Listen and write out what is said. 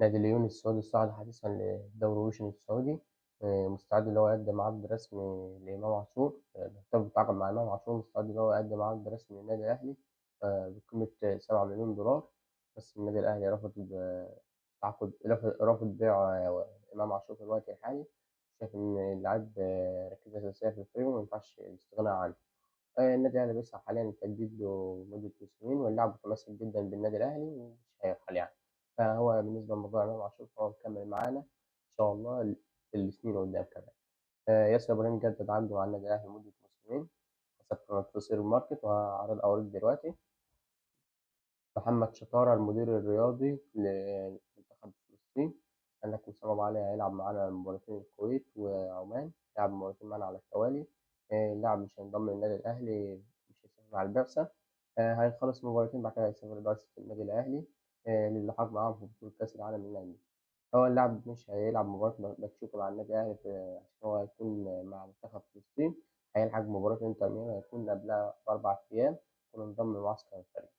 نادي ليون السعودي الصاعد حديثا للدوري الروشني السعودي، مستعد اللي هو يقدم عرض رسمي لإمام عاشور. بيتم التعاقد مع إمام عاشور، مستعد اللي هو يقدم عرض رسمي للنادي الأهلي بقيمة 7 مليون دولار، بس النادي الأهلي رفض التعاقد، رفض بيع إمام عاشور في الوقت الحالي. شايف إن اللاعب ركيزة أساسية في الفريق وما ينفعش الاستغناء عنه. النادي الأهلي بيسعى حاليا لتجديد له لمدة موسمين، واللاعب متمسك جدا بالنادي الأهلي ومش هيرحل يعني. فهو بالنسبة لموضوع إمام عاشور فهو مكمل معانا إن شاء الله السنين قدام كمان. ياسر إبراهيم جدد عقده مع النادي الأهلي لمدة موسمين حسب ترانسفير ماركت، وهعرض أوريك دلوقتي. محمد شطارة المدير الرياضي لمنتخب فلسطين قال لك وسام أبو علي هيلعب معانا مباراتين الكويت وعمان، هيلعب مباراتين معانا على التوالي. اللاعب مش هينضم للنادي الأهلي، مش هيسافر مع البعثة، هيخلص مباراتين بعد كده هيسافر بعثة النادي الأهلي للحاق معاهم في بطولة كأس العالم للأندية. هو اللاعب مش هيلعب مباراة باتشوكا مع النادي الأهلي عشان هو هيكون مع منتخب فلسطين، هيلحق مباراة انتر ميامي هيكون قبلها ب4 أيام، يكون انضم لمعسكر الفريق.